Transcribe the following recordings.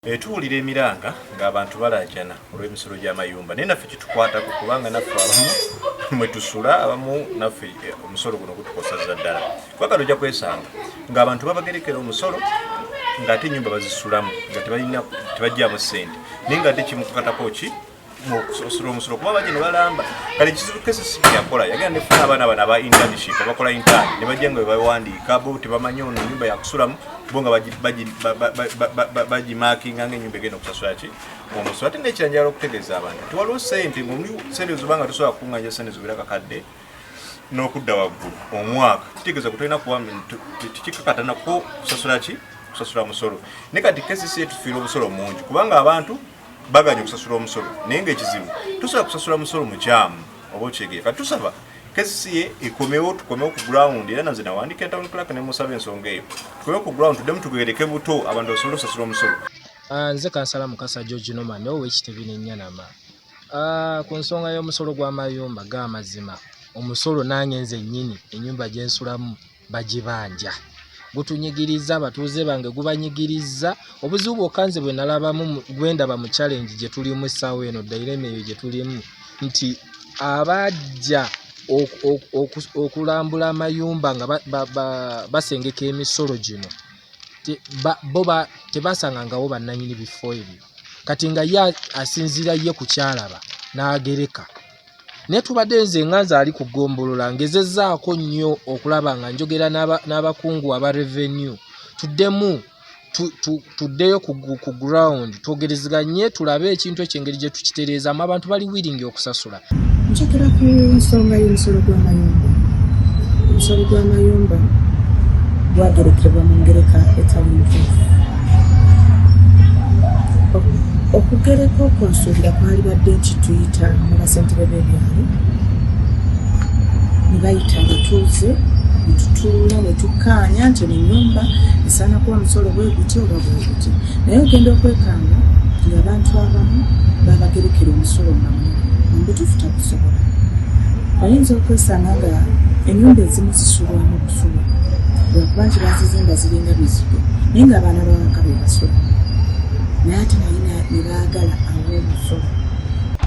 Tuwulira emiranga ng'abantu balaajana olw'emisolo gy'amayumba, naye naffe kitukwatako kubanga naffe abamu mwe tusula, abamu naffe omusolo guno gutukosaza ddala, kuba kati ojja kwesanga ng'abantu babagerekera omusolo ng'ate ennyumba bazisulamu nga tebalina, tebajjamu ssente, naye ng'ate kimukakatako ki? Okusasula omusolo, kuba bajja ne balamba. Kale ekizibu KCC yakola, yagenda nefuna abaana bano aba internship, abakola intern, ne bajja nga bebawandiika. Bo tebamanyi ono nyumba yakusulamu, bo nga bagimakinga nga ennyumba egenda okusasula ki? Omusolo. Ate nekira, njagala okutegeeza abantu nti waliwo sente ngaomuli sente zobanga tosobola kukuŋŋanya sente ziwera kakadde n'okudda waggulu omwaka, kitegeeza kutolina kuwa, tekikakatanako kusasula ki? Kusasula musolo. Naye kati KCC etufiira obusolo mungi kubanga abantu baganya okusasula omusolo, naye nga ekizibu tosobola kusasula musolo mukyamu, oba okitegeera. Kati tusaba KCCA ekomewo, tukomewo ku ground. Era nanze nawandikira town clerk ne musaba ensonga eyo, tukomewo ku ground, tuddemu tugereke buto, abantu basobole okusasula omusolo. Nze kansala Mukasa George Norman ow'Ekitebi n'Ennyanama. Ku nsonga y'omusolo gw'amayumba, g'amazima omusolo nange nze nnyini ennyumba gye nsulamu bagibanja, gutunyigiriza abatuuze bange, gubanyigiriza. Obuzibu bwokka nze bwe nalabamu bwe ndaba mu challenge gye tulimu essaawa eno, dilemma eyo gye tulimu, nti abajja okulambula amayumba nga basengeka emisolo gino, bo tebasangangawo bannannyini bifo ebyo. Kati nga ye asinziira ye ku kyalaba n'agereka. Naye tubadde, nze nga nze ali ku ggombolola, ngezezzaako nnyo okulaba nga njogera n'abakungu aba revenue, tuddemu tuddeyo ku ground, twogerezeganye, tulabe ekintu ekyo engeri gye tukitereezaamu. Abantu bali willing okusasula. Njogera ku nsonga y'omusolo gw'amayumba. Omusolo gw'amayumba gwagerekebwa mu ngereka etali ntuufu. Okugereka okwo nsuubira kwalibadde nti tuyita mu basentebe b'ebyalo, ne bayita abatuuze, ne tutuula ne tukkaanya nti eno ennyumba esaana kuba musolo bwe guti oba bwe guti. Naye ogenda okwekanga ng'abantu abamu babagerekera omusolo nga munene, mu butuufu tagusobola. Oyinza okwesanga nga ennyumba ezimu zisulwamu busulwa lwakuba nti bazizimba ziringa bizigo, naye ng'abaana bawaka be basulamu, naye ate naye ne baagala awa omusolo.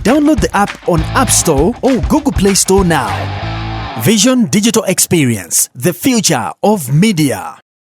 Download the app on App Store or Google Play Store now. Vision Digital Experience, the future of media.